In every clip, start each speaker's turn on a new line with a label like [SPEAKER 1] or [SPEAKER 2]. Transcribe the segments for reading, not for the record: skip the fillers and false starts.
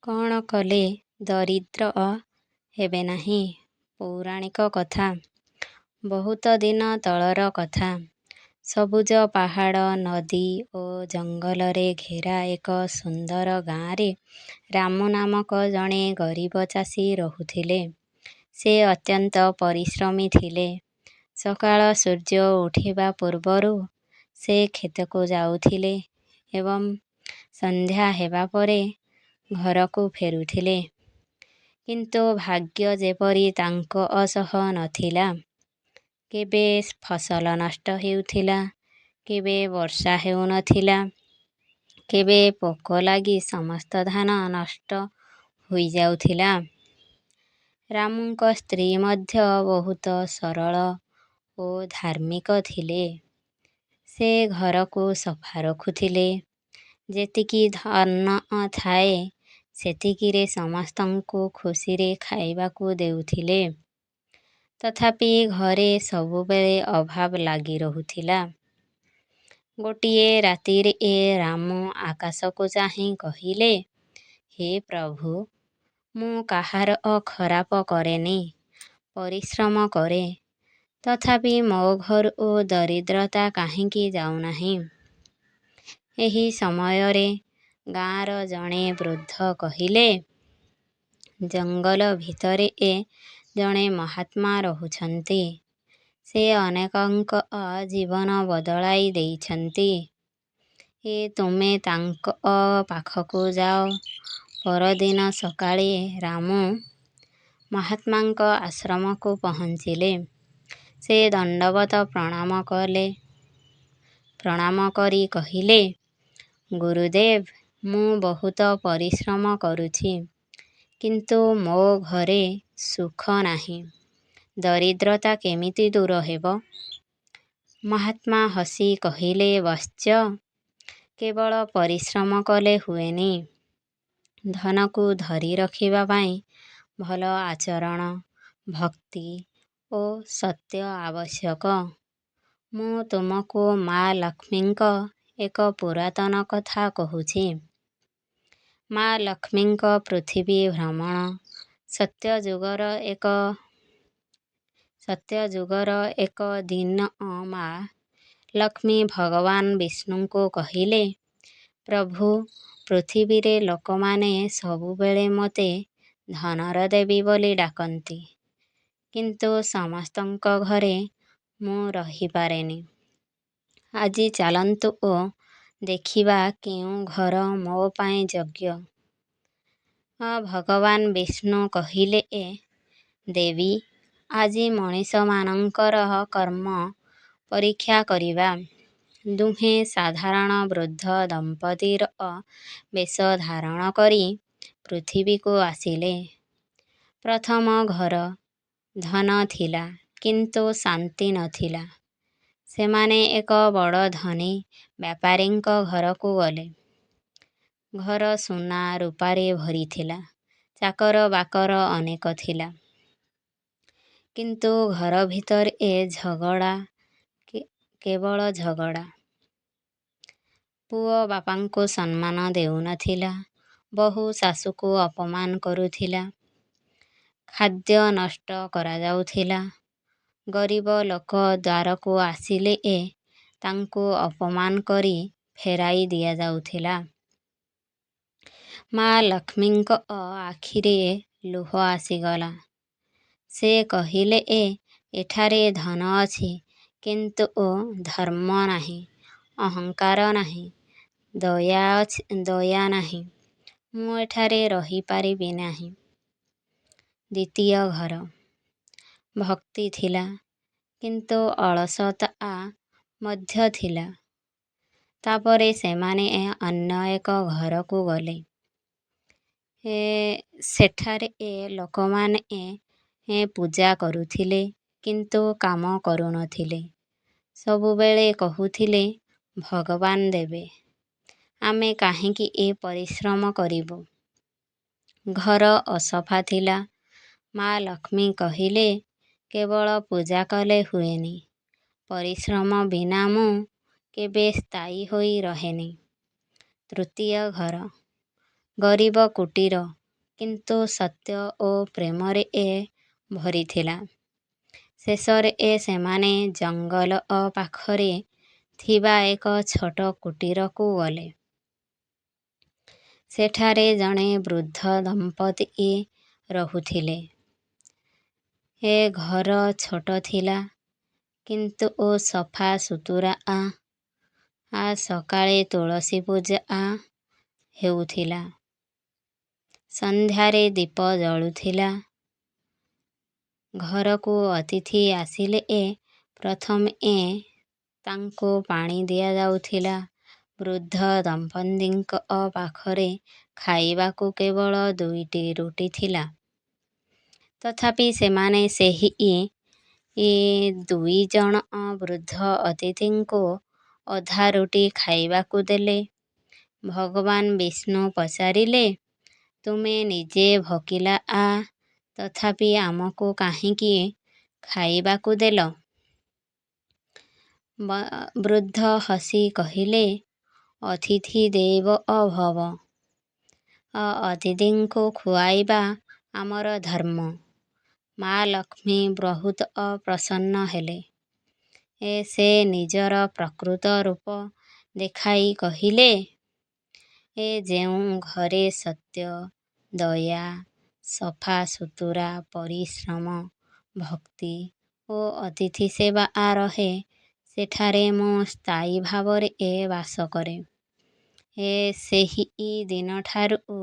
[SPEAKER 1] କ'ଣ କଲେ ଦରିଦ୍ର ହେବେ ନାହିଁ? ପୌରାଣିକ କଥା। ବହୁତ ଦିନ ତଳର କଥା। ସବୁଜ ପାହାଡ଼, ନଦୀ ଓ ଜଙ୍ଗଲରେ ଘେରା ଏକ ସୁନ୍ଦର ଗାଁରେ ରାମୁ ନାମକ ଜଣେ ଗରିବ ଚାଷୀ ରହୁଥିଲେ। ସେ ଅତ୍ୟନ୍ତ ପରିଶ୍ରମୀ ଥିଲେ। ସକାଳ ସୂର୍ଯ୍ୟ ଉଠିବା ପୂର୍ବରୁ ସେ କ୍ଷେତକୁ ଯାଉଥିଲେ ଏବଂ ସନ୍ଧ୍ୟା ହେବା ପରେ ଘରକୁ ଫେରୁଥିଲେ। କିନ୍ତୁ ଭାଗ୍ୟ ଯେପରି ତାଙ୍କ ସହ ନଥିଲା। କେବେ ଫସଲ ନଷ୍ଟ ହେଉଥିଲା, କେବେ ବର୍ଷା ହେଉନଥିଲା, କେବେ ପୋକ ଲାଗି ସମସ୍ତ ଧାନ ନଷ୍ଟ ହୋଇଯାଉଥିଲା। ରାମୁଙ୍କ ସ୍ତ୍ରୀ ମଧ୍ୟ ବହୁତ ସରଳ ଓ ଧାର୍ମିକ ଥିଲେ। ସେ ଘରକୁ ସଫା ରଖୁଥିଲେ, ଯେତିକି ଧନ ଥାଏ ସେତିକିରେ ସମସ୍ତଙ୍କୁ ଖୁସିରେ ଖାଇବାକୁ ଦେଉଥିଲେ। ତଥାପି ଘରେ ସବୁବେଳେ ଅଭାବ ଲାଗି ରହୁଥିଲା। ଗୋଟିଏ ରାତିରେ ରାମୁ ଆକାଶକୁ ଚାହିଁ କହିଲେ, ହେ ପ୍ରଭୁ! ମୁଁ କାହାର ଖରାପ କରେନି, ପରିଶ୍ରମ କରେ। ତଥାପି ମୋ ଘରୁ ଦରିଦ୍ରତା କାହିଁକି ଯାଉନାହିଁ? ଏହି ସମୟରେ ଗାଁର ଜଣେ ବୃଦ୍ଧ କହିଲେ, ଜଙ୍ଗଲ ଭିତରେ ଜଣେ ମହାତ୍ମା ରହୁଛନ୍ତି। ସେ ଅନେକଙ୍କ ଜୀବନ ବଦଳାଇ ଦେଇଛନ୍ତି। ତୁମେ ତାଙ୍କ ପାଖକୁ ଯାଅ। ପରଦିନ ସକାଳେ ରାମୁ ମହାତ୍ମାଙ୍କ ଆଶ୍ରମକୁ ପହଞ୍ଚିଲେ। ସେ ଦଣ୍ଡବତ ପ୍ରଣାମ କରି କହିଲେ, ଗୁରୁଦେବ! ମୁଁ ବହୁତ ପରିଶ୍ରମ କରୁଛି, କିନ୍ତୁ ମୋ ଘରେ ସୁଖ ନାହିଁ। ଦରିଦ୍ରତା କେମିତି ଦୂର ହେବ? ମହାତ୍ମା ହସି କହିଲେ, ବତ୍ସ! କେବଳ ପରିଶ୍ରମ କଲେ ହୁଏନି। ଧନକୁ ଧରି ରଖିବା ପାଇଁ ଭଲ ଆଚରଣ, ଭକ୍ତି ଓ ସତ୍ୟ ଆବଶ୍ୟକ। ମୁଁ ତୁମକୁ ମା ଲକ୍ଷ୍ମୀଙ୍କ ଏକ ପୁରାତନ କଥା କହୁଛି। ମା ଲକ୍ଷ୍ମୀଙ୍କ ପୃଥିବୀ ଭ୍ରମଣ। ସତ୍ୟଯୁଗର ଏକ ଦିନ ମା ଲକ୍ଷ୍ମୀ ଭଗବାନ ବିଷ୍ଣୁଙ୍କୁ କହିଲେ, ପ୍ରଭୁ! ପୃଥିବୀରେ ଲୋକମାନେ ସବୁବେଳେ ମୋତେ ଧନର ଦେବୀ ବୋଲି ଡାକନ୍ତି। କିନ୍ତୁ ସମସ୍ତଙ୍କ ଘରେ ମୁଁ ରହିପାରେନି। ଆଜି ଚାଲନ୍ତୁ ଦେଖିବା କେଉଁ ଘର ମୋ ପାଇଁ ଯୋଗ୍ୟ। ଭଗବାନ ବିଷ୍ଣୁ କହିଲେ, ଦେବୀ! ଆଜି ମଣିଷମାନଙ୍କର କର୍ମ ପରୀକ୍ଷା କରିବା। ଦୁହେଁ ସାଧାରଣ ବୃଦ୍ଧ ଦମ୍ପତିର ବେଶ ଧାରଣ କରି ପୃଥିବୀକୁ ଆସିଲେ। ପ୍ରଥମ ଘର। ଧନ ଥିଲା, କିନ୍ତୁ ଶାନ୍ତି ନଥିଲା। ସେମାନେ ଏକ ବଡ଼ ଧନୀ ବ୍ୟାପାରୀଙ୍କ ଘରକୁ ଗଲେ। ଘର ସୁନା ରୂପାରେ ଭରିଥିଲା, ଚାକର ବାକର ଅନେକ ଥିଲା। କିନ୍ତୁ ଘର ଭିତରେ ଝଗଡ଼ା, କେବଳ ଝଗଡ଼ା। ପୁଅ ବାପାଙ୍କୁ ସମ୍ମାନ ଦେଉନଥିଲା, ବୋହୂ ଶାଶୁକୁ ଅପମାନ କରୁଥିଲା। ଖାଦ୍ୟ ନଷ୍ଟ କରାଯାଉଥିଲା। ଗରିବ ଲୋକ ଦ୍ୱାରକୁ ଆସିଲେ ତାଙ୍କୁ ଅପମାନ କରି ଫେରାଇ ଦିଆଯାଉଥିଲା। ମା ଲକ୍ଷ୍ମୀଙ୍କ ଆଖିରେ ଲୁହ ଆସିଗଲା। ସେ କହିଲେ, ଏଠାରେ ଧନ ଅଛି, କିନ୍ତୁ ଧର୍ମ ନାହିଁ, ଅହଙ୍କାର ନାହିଁ, ଦୟା ନାହିଁ। ମୁଁ ଏଠାରେ ରହିପାରିବି ନାହିଁ। ଦ୍ୱିତୀୟ ଘର। ଭକ୍ତି ଥିଲା, କିନ୍ତୁ ଅଳସତା ମଧ୍ୟ ଥିଲା। ତାପରେ ସେମାନେ ଅନ୍ୟ ଏକ ଘରକୁ ଗଲେ। ସେଠାରେ ଲୋକମାନେ ପୂଜା କରୁଥିଲେ, କିନ୍ତୁ କାମ କରୁନଥିଲେ। ସବୁବେଳେ କହୁଥିଲେ, ଭଗବାନ ଦେବେ, ଆମେ କାହିଁକି ପରିଶ୍ରମ କରିବୁ? ଘର ଅସଫା ଥିଲା। ମା ଲକ୍ଷ୍ମୀ କହିଲେ, କେବଳ ପୂଜା କଲେ ହୁଏନି, ପରିଶ୍ରମ ବିନା ମୁଁ କେବେ ସ୍ଥାୟୀ ହୋଇ ରହେନି। ତୃତୀୟ ଘର। ଗରିବ କୁଟୀର, କିନ୍ତୁ ସତ୍ୟ ଓ ପ୍ରେମରେ ଭରିଥିଲା। ଶେଷରେ ସେମାନେ ଜଙ୍ଗଲ ପାଖରେ ଥିବା ଏକ ଛୋଟ କୁଟୀରକୁ ଗଲେ। ସେଠାରେ ଜଣେ ବୃଦ୍ଧ ଦମ୍ପତି ରହୁଥିଲେ। ଘର ଛୋଟ ଥିଲା, କିନ୍ତୁ ସଫାସୁତୁରା। ସକାଳେ ତୁଳସୀ ପୂଜା ହେଉଥିଲା, ସନ୍ଧ୍ୟାରେ ଦୀପ ଜଳୁଥିଲା। ଘରକୁ ଅତିଥି ଆସିଲେ ପ୍ରଥମେ ତାଙ୍କୁ ପାଣି ଦିଆଯାଉଥିଲା। ବୃଦ୍ଧ ଦମ୍ପତିଙ୍କ ପାଖରେ ଖାଇବାକୁ କେବଳ ଦୁଇଟି ରୁଟି ଥିଲା। ତଥାପି ସେମାନେ ସେହି ଦୁଇଜଣ ବୃଦ୍ଧ ଅତିଥିଙ୍କୁ ଅଧା ରୁଟି ଖାଇବାକୁ ଦେଲେ। ଭଗବାନ ବିଷ୍ଣୁ ପଚାରିଲେ, "ତୁମେ ନିଜେ ଭୋକିଲା, ତଥାପି ଆମକୁ କାହିଁକି ଖାଇବାକୁ ଦେଲ?" ବୃଦ୍ଧ ହସି କହିଲେ, "ଅତିଥି ଦେବୋ ଭବ। ଅତିଥିଙ୍କୁ ଖୁଆଇବା ଆମର ଧର୍ମ।" ମା ଲକ୍ଷ୍ମୀ ବହୁତ ପ୍ରସନ୍ନ ହେଲେ। ସେ ନିଜର ପ୍ରକୃତ ରୂପ ଦେଖାଇ କହିଲେ, "ଯେଉଁ ଘରେ ସତ୍ୟ, ଦୟା, ସଫାସୁତୁରା, ପରିଶ୍ରମ, ଭକ୍ତି ଓ ଅତିଥି ସେବା ରହେ, ସେଠାରେ ମୁଁ ସ୍ଥାୟୀ ଭାବରେ ବାସ କରେ।" ସେହି ଦିନଠାରୁ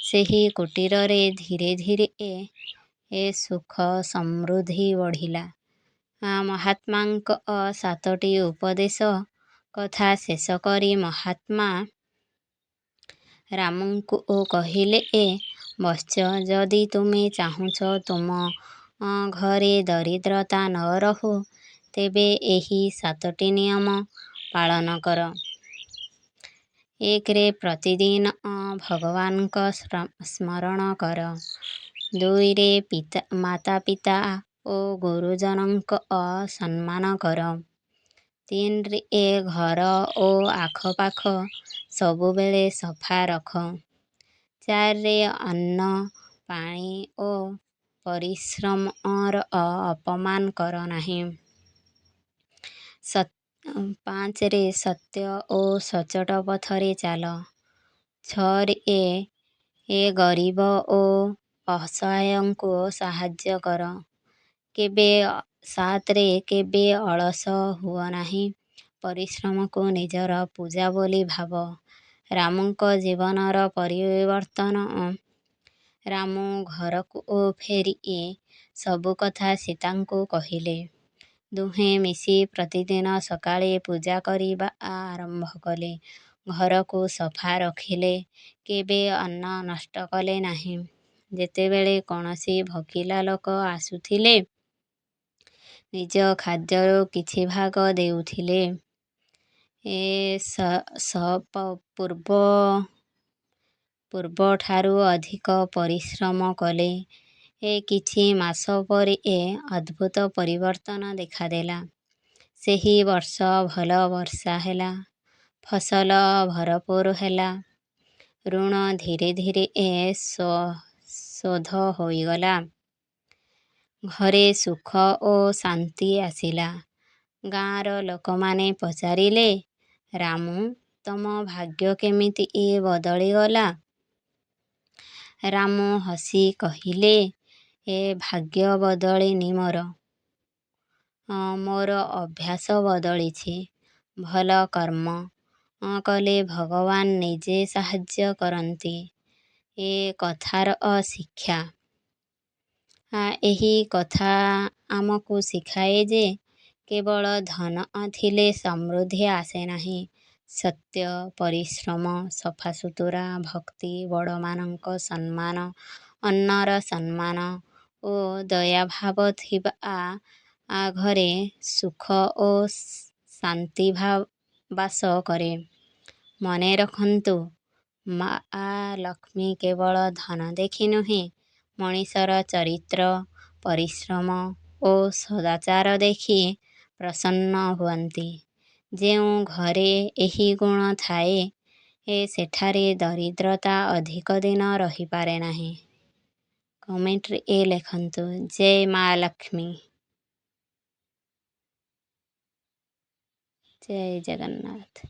[SPEAKER 1] ସେହି କୁଟୀରରେ ଧୀରେ ଧୀରେ ସୁଖ ସମୃଦ୍ଧି ବଢ଼ିଲା। ମହାତ୍ମାଙ୍କ ସାତଟି ଉପଦେଶ କଥା ଶେଷ କରି ମହାତ୍ମା ରାମୁଙ୍କୁ କହିଲେ, "ବତ୍ସ, ଯଦି ତୁମେ ଚାହୁଁଛ ତୁମ ଘରେ ଦରିଦ୍ରତା ନ ରହୁ, ତେବେ ଏହି ସାତଟି ନିୟମ ପାଳନ କର। 1ରେ ପ୍ରତିଦିନ ଭଗବାନଙ୍କ ସ୍ମରଣ କର। 2ରେ ମାତାପିତା ଓ ଗୁରୁଜନଙ୍କ ସମ୍ମାନ କର। 3ରେ ଘର ଓ ଆଖପାଖ ସବୁବେଳେ ସଫା ରଖ। 4ରେ ଅନ୍ନ, ପାଣି ଓ ପରିଶ୍ରମର ଅପମାନ କର ନାହିଁ। 5ରେ ସତ୍ୟ ଓ ସଚ୍ଚୋଟ ପଥରେ ଚାଲ। 6ରେ ଗରିବ ଓ ଅସହାୟଙ୍କୁ ସାହାଯ୍ୟ କର। 7ରେ କେବେ ଅଳସ ହୁଅ ନାହିଁ, ପରିଶ୍ରମକୁ ନିଜର ପୂଜା ବୋଲି ଭାବ।" ରାମୁଙ୍କ ଜୀବନର ପରିବର୍ତ୍ତନ। ରାମୁ ଘରକୁ ଫେରି ସବୁ କଥା ସୀତାଙ୍କୁ କହିଲେ। ଦୁହେଁ ମିଶି ପ୍ରତିଦିନ ସକାଳେ ପୂଜା କରିବା ଆରମ୍ଭ କଲେ। ଘରକୁ ସଫା ରଖିଲେ, କେବେ ଅନ୍ନ ନଷ୍ଟ କଲେ ନାହିଁ। ଯେତେବେଳେ କୌଣସି ଭୋକିଲା ଲୋକ ଆସୁଥିଲେ, ନିଜ ଖାଦ୍ୟରୁ କିଛି ଭାଗ ଦେଉଥିଲେ। ପୂର୍ବଠାରୁ ଅଧିକ ପରିଶ୍ରମ କଲେ। କିଛି ମାସ ପରେ ଅଦ୍ଭୁତ ପରିବର୍ତ୍ତନ ଦେଖାଦେଲା। ସେହି ବର୍ଷ ଭଲ ବର୍ଷା ହେଲା, ଫସଲ ଭରପୁର ହେଲା, ଋଣ ଧୀରେ ଧୀରେ ଶୋଧ ହୋଇଗଲା। ଘରେ ସୁଖ ଓ ଶାନ୍ତି ଆସିଲା। ଗାଁର ଲୋକମାନେ ପଚାରିଲେ, "ରାମୁ, ତମ ଭାଗ୍ୟ କେମିତି ବଦଳିଗଲା?" ରାମୁ ହସି କହିଲେ, "ଭାଗ୍ୟ ବଦଳିନି ମୋର, ମୋର ଅଭ୍ୟାସ ବଦଳିଛି। ଭଲ କର୍ମ କଲେ ଭଗବାନ ନିଜେ ସାହାଯ୍ୟ କରନ୍ତି।" କଥାର ଶିକ୍ଷା। ଏହି କଥା ଆମକୁ ଶିଖାଏ ଯେ କେବଳ ଧନ ଥିଲେ ସମୃଦ୍ଧି ଆସେ ନାହିଁ। ସତ୍ୟ, ପରିଶ୍ରମ, ସଫାସୁତୁରା, ଭକ୍ତି, ବଡ଼ମାନଙ୍କ ସମ୍ମାନ, ଅନ୍ନର ସମ୍ମାନ ଓ ଦୟାଭାବ ଥିବା ଘରେ ସୁଖ ଓ ଶାନ୍ତି ବାସ କରେ। ମନେ ରଖନ୍ତୁ, ମା ଲକ୍ଷ୍ମୀ କେବଳ ଧନ ଦେଖି ନୁହେଁ, ମଣିଷର ଚରିତ୍ର, ପରିଶ୍ରମ ଓ ସଦାଚାର ଦେଖି ପ୍ରସନ୍ନ ହୁଅନ୍ତି। ଯେଉଁ ଘରେ ଏହି ଗୁଣ ଥାଏ, ସେଠାରେ ଦରିଦ୍ରତା ଅଧିକ ଦିନ ରହିପାରେ ନାହିଁ। କମେଣ୍ଟରେ ଲେଖନ୍ତୁ, ଜୟ ମା ଲକ୍ଷ୍ମୀ। ଜୟ ଜଗନ୍ନାଥ।